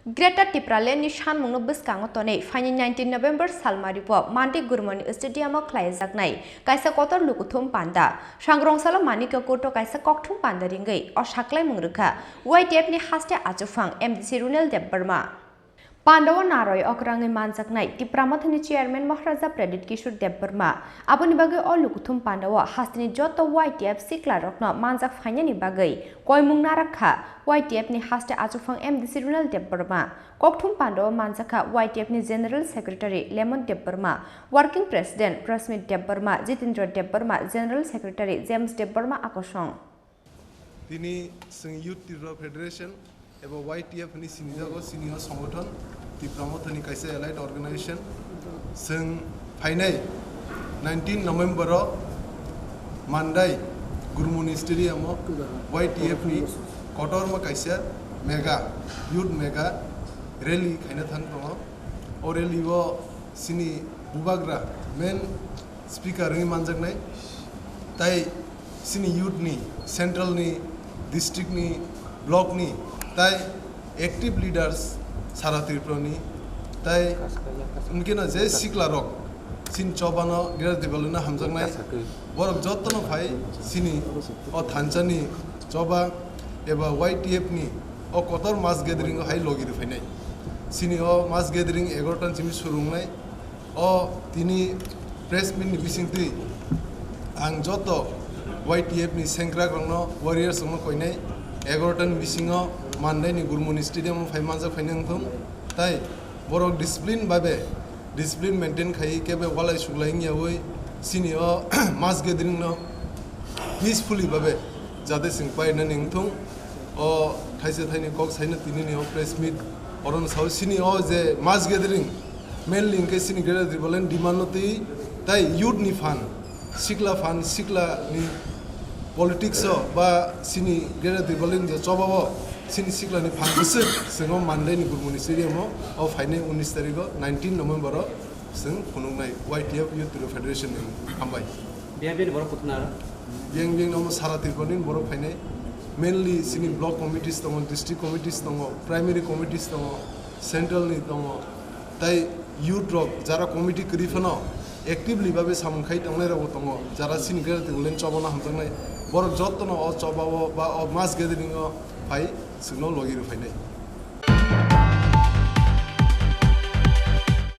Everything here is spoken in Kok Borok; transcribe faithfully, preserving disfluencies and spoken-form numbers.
Greater Tipraland ni sanmungno bwskango tonwi phaini nineteen November salmari bo Monday Gurmoni Stadium o khlaijaknai kaisa kotor lukuthum panda. Sangrong salo Manikya Court o kaisa kokthum panda ringwi o saklaimung rwkha Y T F ni haste achukphang M D C Runel Debbarma. Pandao naroi okrangwi manjaknai Tipra Mothani Chairman Maharaja Pradyut Kishore Debbarma. Aboni bagwi o lukuthum pandao hasteni joto Y T F siklarokno manjak phainani bagwi koimung narakha Y T F ni haste achukphang M D C Runel Debbarma. Kokthum pandao manjakha Y T F ni General Secretary Lemon Debbarma, Working President Prasmit Debbarma, Jitendra Debbarma, General Secretary James Debbarma akosong. Tini chwng Youth Tripura Federation eba Y T F hinwi sinijago, sini o songothon Tipra Mothani kaisa allied organization. Chwng phainai nineteen November o Mandai Gurmoni Stadium o Y T F ni kotorma kaisa mega, youth mega rally khaina thang tongo. O rally o chini bubagra main speaker wngwi manjaknai, tai chini youth ni, central ni, district ni, block ni, tai active leaders sara Tripura ni, tai unkeno je sikla rok chini choba no Greater Tipraland no hamjaknai, borok joto no phai chini o thansa ni choba eba Y T F ni o kotor mass gathering o hai logi rw phainai. Chini o mass gathering egaroh ta ni simi suru wngnai. O tini press meet ni bisingtwi ang joto Y T F ni sengkrak rokno, warriors rokno koinai egaroh ta ni bisingo Mandai ni Gurmoni Stadium o phai manjak phainai wngthung. Tai borok discipline babe, discipline maintain khai kebe walai suklai wngyawi chini o mass gathering no peacefully babe jate chwng painani wngthung. O thaisa thaini kok saino tinini o press meet orono sao chini o je mass gathering mainly hwnkhe chini Greater Tipraland demand no twi tai youth ni phan, sikla phan, sikla ni politics o ba chini Greater Tipraland je choba o chini sikla ni phan bwswk chwng o Mandai ni Gurmoni Stadium o o phainai unis tarikh o nineteen November o chwng phunuknai Y T F Youth Tripura Federation ni hambai. Biyang biyang borok kuthumna aro? Biyang biyang no sara Tripura ni borok phainai. Mainly chini block committees tongo, district committees tongo, primary committees tongo, central ni tongo. Tai youth rok jara committee kwrwi phano actively babe samung khai tongnai rokbo tongo. Jara chini Greater Tipraland chobano hamjaknai borok jotono o choba o ba o mass gathering o phai chwngno logi rw phainai.